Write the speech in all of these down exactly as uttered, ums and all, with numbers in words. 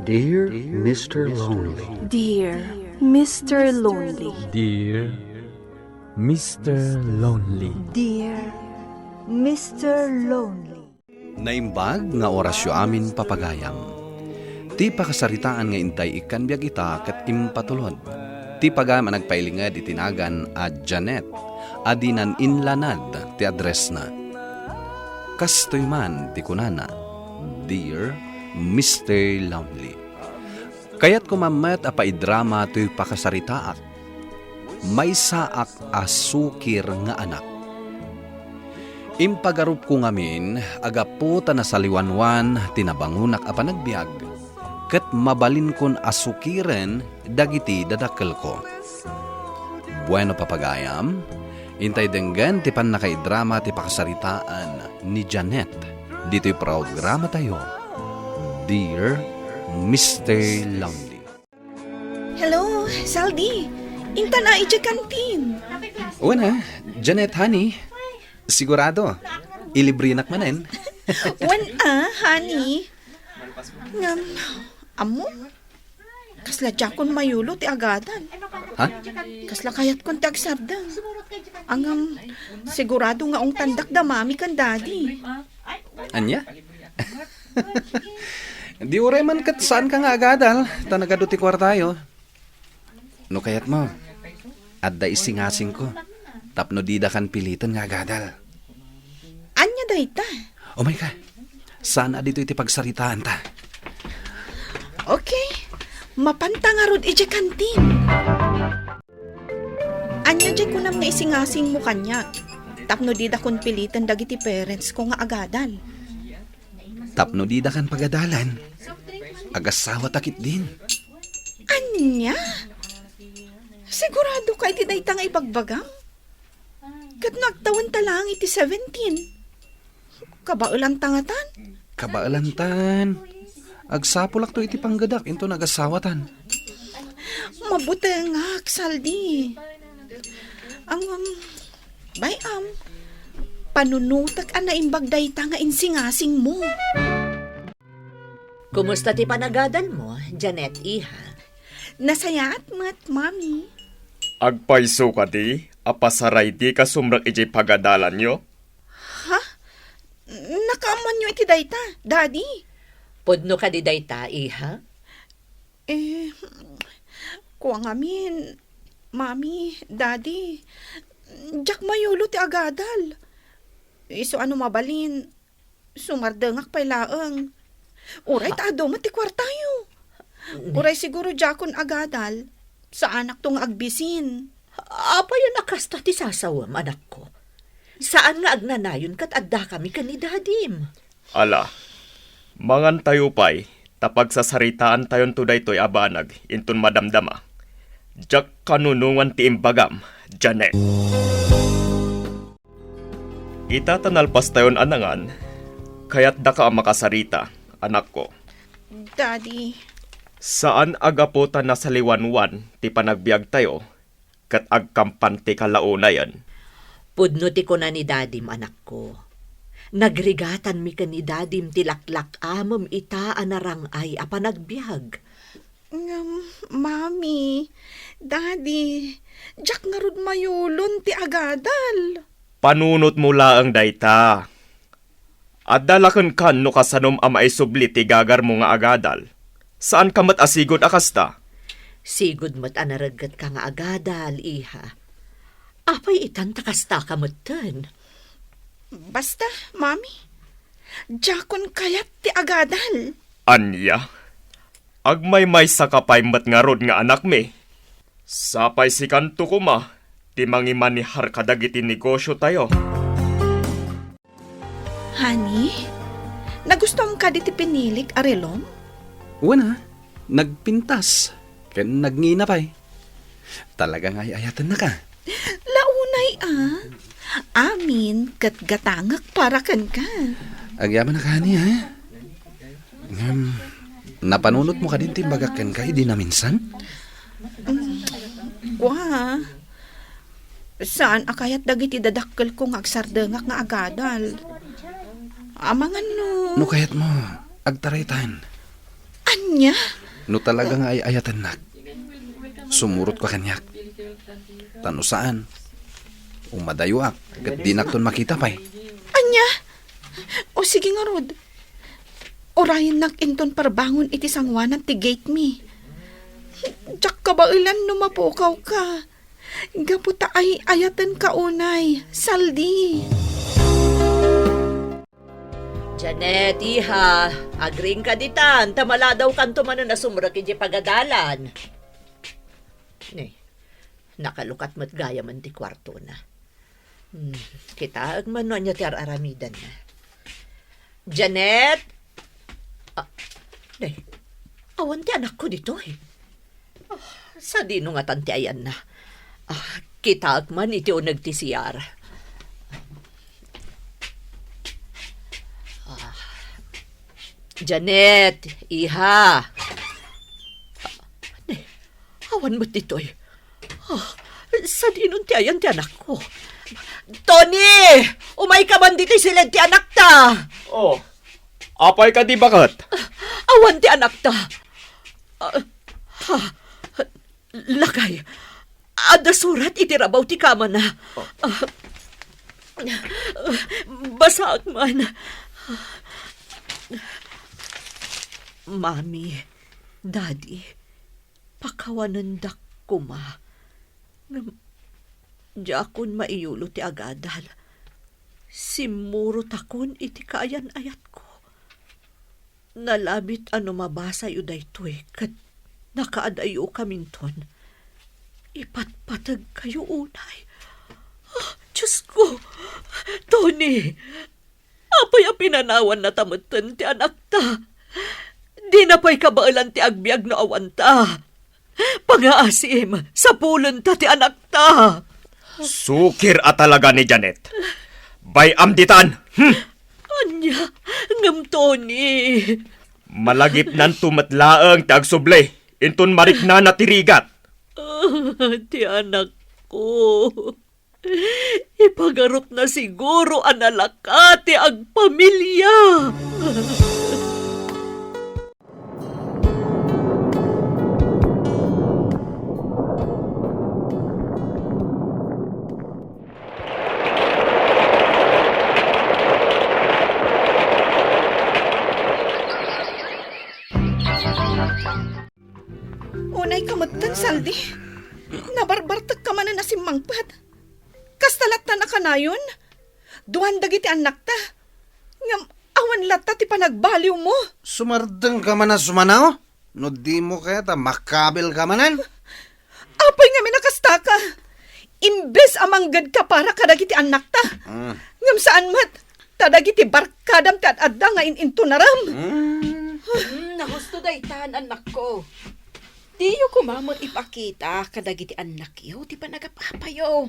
Dear Mister Lonely. Dear Mister Lonely. Dear Mister Lonely. Dear Mister Lonely. Naimbag nga orasyo amin, papagayam. Ti pakasaritaan nga intay ikkan biag ita ket impatulod. Ti pagayam a nagpailinged iti nagan a Janet, a dinan inlanad ti addressna. Kastoy man ti kunana, "Dear Mister Lonely, kayatko man met a paidrama toy pakasaritaak. Maysaak a sukir nga anak. Impagarupko ngamin a gapu ta nasaliwanwan ti nabangonak a panagbiag, ket mabalinkon a sukiren dagiti dadakkelko." Bueno, papagayam, intay denggen ti pannakaidrama ti pakasaritaan ni Janet ditoy programatayo, Dear Mister Lonely. Hello, Saldi. Intan a idiay kantin. Wen a, Janet, honey. Sigurado, ilibrenak manen. Wen a, honey. Ngem, ammo, kasla diakon mayulo ti agadal. Ha? Kasla kayatkon ti agsardeng. Ngem, sigurado nga ungtandak da mami ken daddy. Ania? Di uray man ket saanka nga agadal, ta nagadu ti kuartayo. No kayatmo, adda isingasingko, tapno didakan piliten nga agadal. Ania dayta? Umayka. Saan a ditoy ti pagsaritaanta? Okay. Mapanta ngarud idiay kantin. Ania diay kunam nga isingasingmo kaniak? Tapno didakon piliten dagiti parents ko nga agadal. Tapno didakan pagadalan, agasawata ketdin. Ania? Siguradoka iti dayta nga ibagbagam? Ket no agtawenta laeng iti seventeen, kabaelanta ngatan? Kabaelantan. Agsapulakto iti panggedak inton agasawatan. Mabutengak, Saldi. Ang, um, bay-am, panunotek a naimbag dayta nga insingasingmo. Kumusta ti panagadalmo, Janet, iha? Nasayaat met, Mami. Agpayso kadi a pasarayka sumrek idiay pagadalanyo? Ha? Nakaammoanyo iti dayta, Daddy? Pudno kadi dayta, iha? Eh, kua ngamin, Mami, Daddy, diak mayulo ti agadal. Isu a no mabalin, sumardengak pay laeng. Uray ta adu met ti kuartayo. Uray siguro diakon agadal, saanakto nga agbisin. Apay a kasta ti sasawem, anakko? Saan nga agnanayon ket addakami ken ni Dadim. Ala, mangantayo pay, ta pagsasaritaantayonto daytoy a banag inton madamdama. Diak kanunongan ti imbagam, Janet. Ita ta nalpastayon a nangan, kayatdaka a makasarita, anakko. Daddy. Saan a gapu ta nasaliwanwan ti panagbiagtayo, ket agkampan ti kalaunayen. Pudno ti kuna ni Dadim, anakko. Nagrigatanmi ken ni Dadim ti laklak-amem ita a narang-ay a panagbiag. Ngem, Mami, Daddy, diak ngarud mayulon ti agadal. Panunotmo laeng dayta. Adda la kenka no kasanom a maisubli ti gagarmo nga agadal. Saanka met a sigud a kasta. Sigud met a nareggetka nga agadal, iha. Apay itan ta kastaka metten? Basta, Mami, diakon kayat ti agadal. Ania? Agmaymaysaka pay met ngarud nga anakmi. Sapay sikanto koma ti mangimanehar kadagiti negosiotayo. Honey, nagustuam kadi ti pinilik a relom? Wen a, nagpintas ken nagngina pay. Talaga nga ay-ayatennaka. Launay a. Amin ket gatangek para kenka. Agyamanak, honey, ha? Ngem, napanunotmo kadin ti imbagak kenka idi naminsan? Mm, kua, saan a kayat dagiti dadakkelko nga agsardengak nga agadal. Amangan no... No kayatmo, agtaraytan. Ania? No talaga nga ay-ayatennak, sumurotko kaniak. Ta no saan, umadayoak, ket dinakton makita pay. Ania? O sige ngarud. Urayennak inton parbangon iti sangoanan ti gate mi. Diak kabaelan no mapukawka. Gapu ta ay-ayatenka unay, Saldi. Janet, iha, agriingka ditan, ta maladawkanto manen a sumrek idiay pagadalan. Ne, nakalukat met gayamen ti kuartona. Hmm, kitaek man no ania ti ar-aramidenna. Janet! Ah, ne, awan ti anakko ditoy. Ah, sadino ngatan ti ayanna? Ah, kitaek man iti uneg ti C R. Ah, Janet, iha. Ah, ne, awan met ditoy. Ah, sadinon ti ayan ti anakko? Tony! Umayka man ditoy siled ti anakta! Oh, apay kadi baket? Ah, awan ti anakta. Ah, ha, lakay, adda surat iti rabaw ti kamana. Oh. Ah, basaak man. Mami, Daddy, pakawanendak koma. Ngem, diakon maiyulo ti agadal. Simmurotakon iti kaayan-ayatko. Nalabit a no mabasayo daytoy ket nakaadayokaminton, ipatpategkayo unay. Ah, Diosko! Tony! Apay a pinanawannata metten ti anakta? Dina pay kabaelan ti agbiag no awanta. Pangaasim, sapulenta ti anakta. Sukir a talaga ni Janet. Bay-am ditan. Hmm. Ania, ngem Tony? Malagipnanto met laeng ti agsubli inton mariknana ti rigat. Ah, ti anakko. Ipagarupna siguro a nalaka ti agpamilya. Unayka metten, Saldi. Nabarbartekka manen a simmangpet. Kasta latta a kanayon? Duan dagiti annakta. Ngem awan latta ti panagbaliwmo. Sumardengka man a sumanaw? No dimo kayat a makabilka manen? Apay ngamin a kastaka? Imbes a manggedka para kadagiti annakta. Ah. Ngem saan met, ta dagiti barkadam ti ad-adda nga in-intunaram. Hmm. Hmm, nahusto daytan, annakko. Diyo koma met ipakita kadagiti annakyo ti panagap-apayo.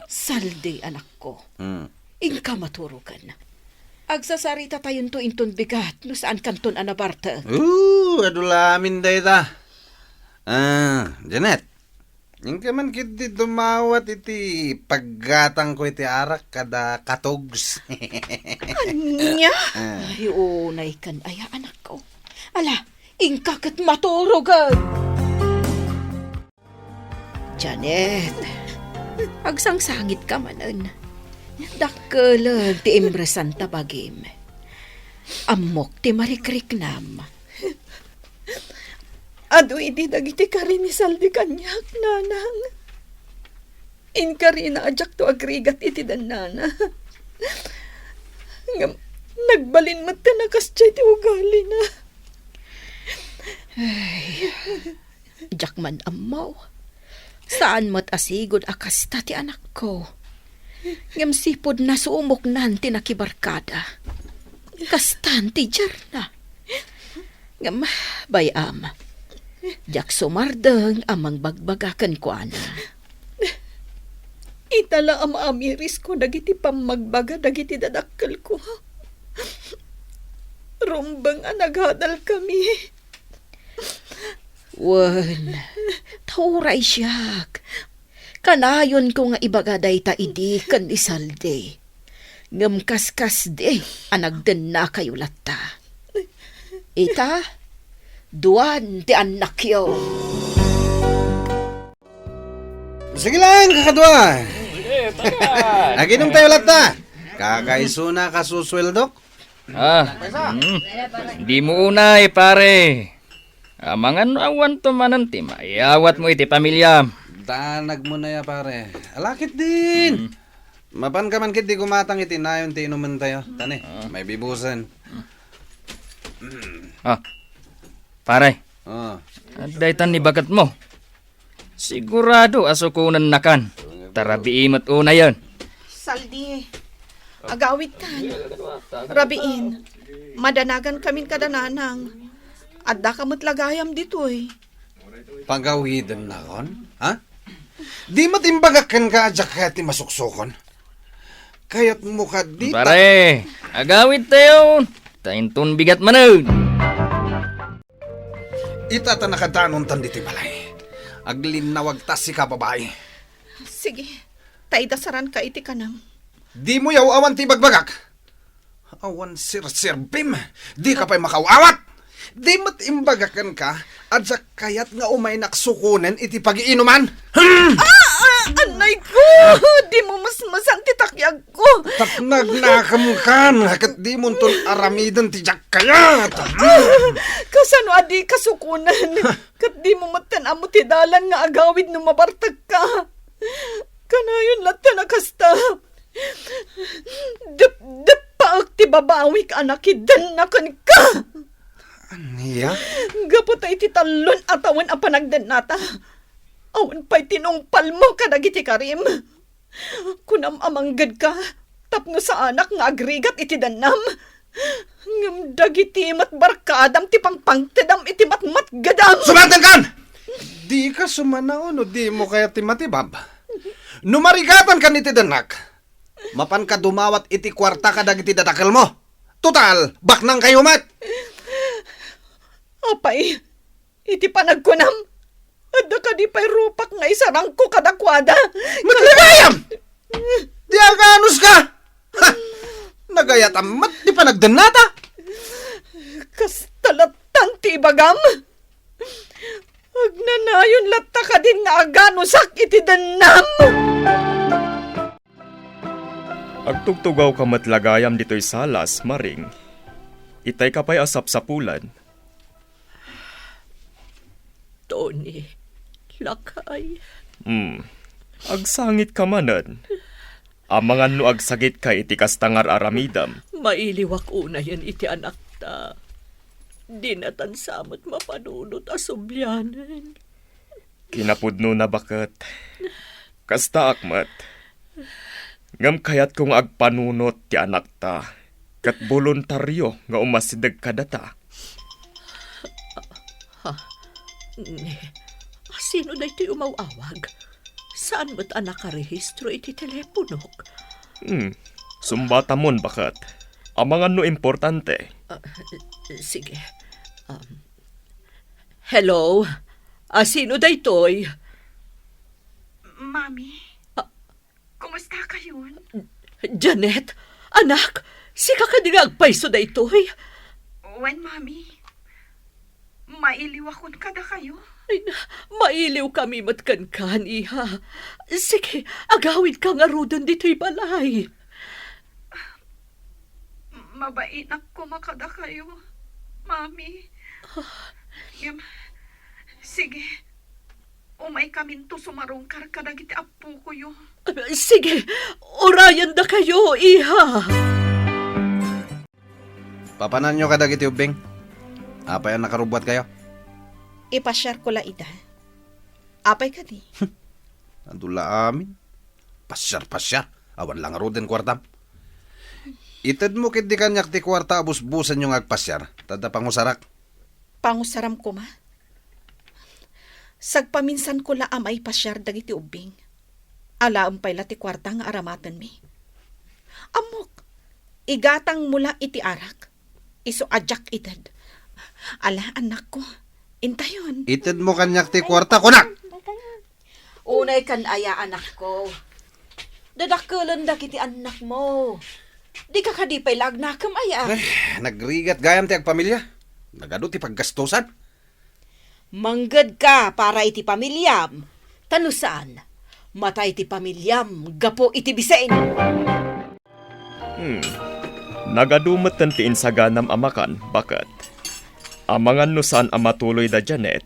Saldi, anakko. Hmm. Inka maturogen. Agsasaritatayon inton bigat no saan kanton a nabartek. Oo, adu la amin dayta. Ah, Janet, inka man ketdi dumawat iti paggatangko iti arak kada katugs. Ania? Ah. Ay, unay ken aya, anakko. Ala, inka ket maturogen. Janet, agsangsangitka manen. Dakkel ti imresan ta bagim. Ammok ti marikriknam. Adu idi dagiti kari ni Saldi kaniak, nanang. Inkarina a diakto agrigat iti dannana. Ngem nagbalin met ti nakasdiay ti ugalina. Ay. Diak man ammo. Saan met a sigud a kasta ti anakko. Ngem sipud nasumoknan ti nakibarkada. Kastan ti dierna. Ngem, bay-am, diak sumardeng a mangbagbaga kenkuana. Ita la a maamirisko dagiti pammagbaga dagiti dadakkelko. Rumbeng a naghadalkami. Wen, ta uray siak. Kanayonko nga ibaga dayta idi ken ni Saldi. Ngem kaskasdi a nagdennakayo latta. Ita, Duan ti annakyo. Sige lang, kakadua. Eh, taga. Aginom tayo latta. Kakaisuna, kasusweldok. Ah, mm. Di mo unay, pare. Amangan no awan to manen ti maiyawat mo iti pamilya. Danag mo na ya, pare. Alakit din. Mm. Mapan ka man ket di gumatang iti nayon ti inumen tayo. Tani, ah, may bibusen. Ah, pare. Ah. Daytan ni baket mo. Sigurado a sukonennakan. Tarabii met unayen. Saldi, agawidkan. Rabiin, madanagan kamin kada nanang. Adda ka met lagayam ditoy. Pagawidennakon? Ha? Di met imbagak kenka a diak kayat ti masuksokon? Kayatmo kadi ta— Pare, agawid tayo. Ta inton bigat manen. Ita ta nakadanontan ditoy balay. Aglinnawag ta sika, babai. Sige, ta idasaranka iti kanam. Dimo yaw-awan ti ibagbagak. Awan serserbim. Dika pay makaw-awat. Di met imbagak kenka a diak kayat nga umaynak sukonen iti pagiinuman. Hmm! Ah, ah, anay ko! Dimo mesmesan ti takyag ko. Tapno agnakemkan, ket dimonton aramiden ti diak kayat. Kasano a dika sukonen? Ket dimo metten ammo ti dalan nga agawid no mabartekka. Kanayon latta a kasta. Dep-, deppaek ti babawik a nakidenna kenka. Ania? Gapu ta iti tallo a tawen a panagdennata, awan pay ti nungpalmo kadagiti karim. Kunam a manggedka tapno saanak nga agrigat iti dennam. Ngem dagiti met barkadam ti pangpangtedam iti matmatgedam. Sumatenkan! Dika sumanaw no dimo kayat ti matibab. No marigatankan iti dennak, mapanka dumawat iti kuarta kadagiti dadakelmo. Total, baknangkayo met. Apay, iti panagkunam, adda kadi pay rupak nga isarangko kadakuada? Met lagayam! Di aganuska! Ha! Nagayatam met ti panagdennata! Kasta lattan ti ibagam? Agnanayon latta kadin nga aganusak iti dennam! Agtugtugawka met lagayam ditoy salas, Maring. Itayka pay a sapsapulan. Tony, lakay. Hmm. Agsangitka manen. Amangan no agsagitka iti kasta nga ar-aramidem. Mailiwak unayen iti anakta. Dinatan sa met mapanunot a sublianen. Kinapudnona, baket. Kastaak met. Ngem kayatko nga agpanunot ti anakta, ket boluntario nga umasideg kadata. Ha? Ne, asino daytoy umaw-awag? Saan met a nakarehistro iti teleponok? Hmm. Sumbatamon, baket. Amangan no importante. Ah, sige. Um, hello? Asino daytoy? Mami, ah, kumusta kayon? Janet, anak, sika kadi nga agpayso daytoy? Wen, Mami. Mailiwakon kadakayo. Ay, na, mailiwkami met kenkan, iha. Sige, agawidka ngaruden ditoy balay. Mabainak koma kadakayo, Mami. Ngem, sige, umaykaminto sumarungkar kadagiti appokoyo. Sige, urayendakayo, iha. Papananyo kadagiti ubbing? Apay a nakarubbuatkayo? Ipasiarko la ida. Apay kadi? Adu la amin. Pasiar-pasiar. Awan la ngaruden kuartam. Itedmo ketdi kaniak ti kuarta a busbusenyo nga agpasiar. Ta adda pangusarak. Pangusaram koma? Sagpaminsanko la a maipasiar dagiti ubbing. Alaem pay la ti kuarta nga aramatenmi. Ammok, igatangmo la iti arak. Isu a diak ited. Ala, annakko, intayon. Itedmo kaniak ti kuarta, kunak! Unay kan aya, anakko. Dadakkelen dagiti annakmo. Dika kadi pay la agnakem aya? Ay, nagrigat gayam ti agpamilya. Nagadu ti paggastusan. Manggedka para iti pamiliam. Ta no saan, matay ti pamiliam gapu iti bisin. Hmm. Nagadu metten ti insaganam a makan, baket. Amangan no saan a matuloy da Janet,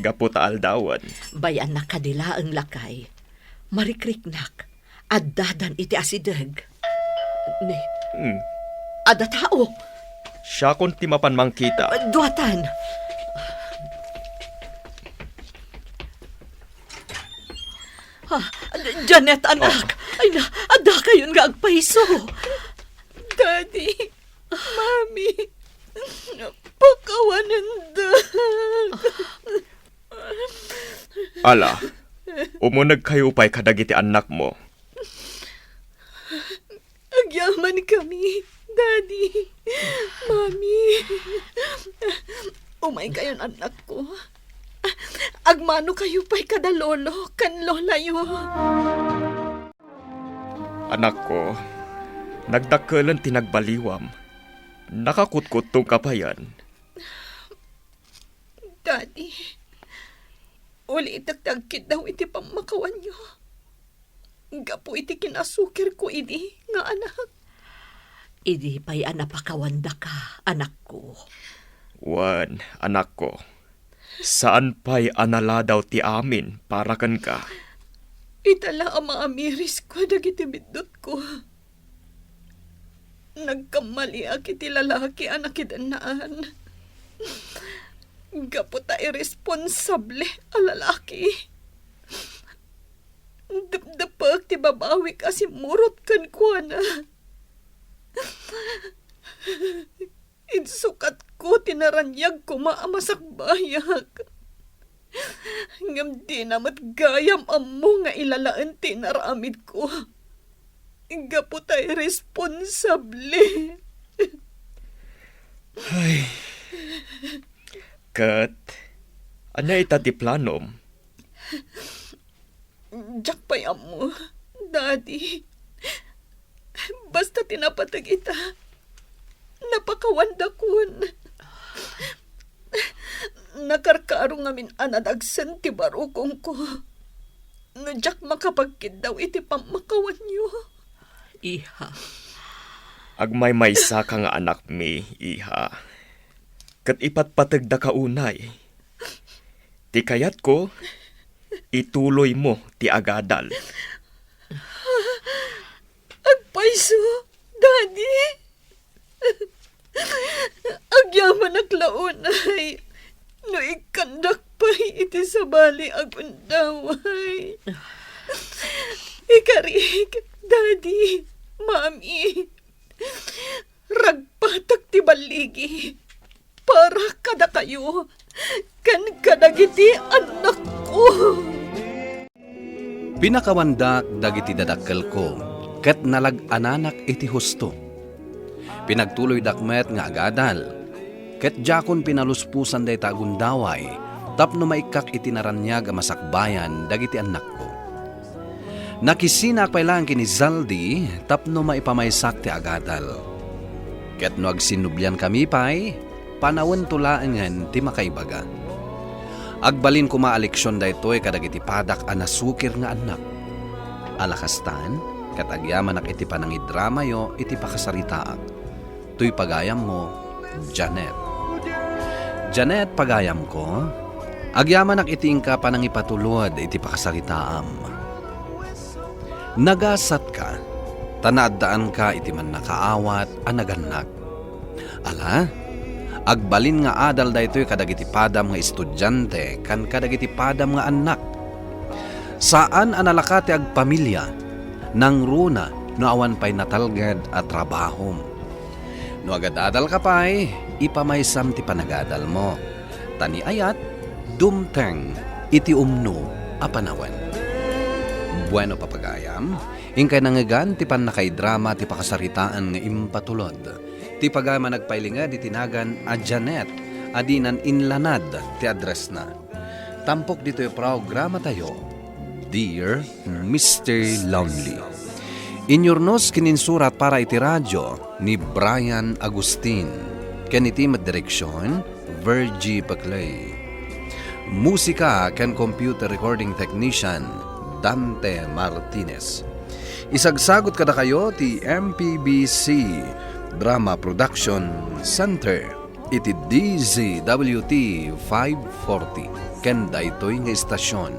gapu ta aldawen. Bay-annak kadi laeng, lakay. Marikriknak. Addadan iti asideg. Ni, Hmm. Adda tao. Siakon ti mapan mangkita. Duatan. Ah, Janet, anak. Oh. Ay na, adda kayon nga agpayso. Daddy, Mami, pakawanendak. Ala, umunegkayo pay kadagiti annakmo. Agyamankami, Daddy, Mami. Umaykayon, annakko. Agmanokayo pay kada lolo ken lolayo. Anakko, nagdakkelen ti nagbaliwam. Nakakutkuttongka payen. Daddy, ulitek ti agkiddaw iti pammakawanyo. Gapu iti kinasukirko idi nga anak. Idi pay a napakawandaka, anakko. Wen, anakko, saan pay a naladaw ti amin para kenka. Ita la a maamirisko dagiti biddutko. Nagkammaliak iti lalaki a nakidennaan. Gapu ta irresponsable a lalaki. Depdepek ti babawik a simmurot kenkuana. Insukatko ti naraniag koma a masakbayak. Ngem dina met gayam ammo nga ilalaen ti inaramidko. Gapu ta irresponsable. Ay. Ket, ania ita ti planom? Diak pay ammo, Daddy. Basta ti napateg ita, napakawandakon. Nakarkaro ngamin a nadagsen ti barukongko no diak makapagkiddaw iti pammakawanyo. Iha. Agmaymaysaka nga anakmi, iha. Ket ipatpategdaka unay. Ti kayatko, ituloymo ti agadal. Agpayso, Daddy. Agyamanak la unay no ikkandak pay iti sabali a gundaway. Ikarik, Daddy, Mami, ragpatak ti balligi para kadakayo ken kadagiti annakko. Pinakawandak dagiti dadakkelko, ket nalag-ananak iti husto. Pinagtuloydak met nga agadal, ket diakon pinalusposan dayta a gundaway tapno maikkak iti naraniag a masakbayan dagiti annakko. Nakisinak pay laeng ken ni Zaldi tapno maipamaysak ti agadal. Ket no agsinnubliankami pay, panawento laengen ti makaibaga. Agbalin koma a leksion daytoy kadagiti padak a nasukir nga annak. Ala kastan, ket agyamanak iti panangidramayo iti pakasaritaak. Toy pagayammo, Janet. Janet, pagayamko, agyamanak iti inka panangipatulod iti pakasaritaam. Nagasatka, ta naaddaanka iti mannakaawat a nagannak. Ala, agbalin nga adal daytoy kadagiti padam nga estudiante ken kadagiti padam nga annak. Saan a nalaka ti agpamilia, nangruna no awan pay natalged a trabahom. No agadadalka pay, ipamaysam ti panagadalmo. Ta ni ayat, dumteng iti umno a panawen. Bueno, papagayam, inkay nangngegan ti pannakaidrama ti pakasaritaan nga impatulod. Ti pagayam a nagpailinged iti nagan a Janet a dinan inlanad ti addressna. Tampok ditoy programatayo, Dear Mister Lonely. Inyurnos ken insurat para iti radio ni Brian Agustin. Ken iti met direksion, Virgie Paclay. Musika ken computer recording technician, Dante Martinez. Isagsagut kadakayo ti M P B C Drama Production Center iti D Z W T five forty ken daytoy nga istasyon.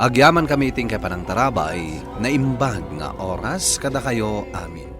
Agyamankami iti inkay panangtarabay, naimbag nga oras kadakayo amin.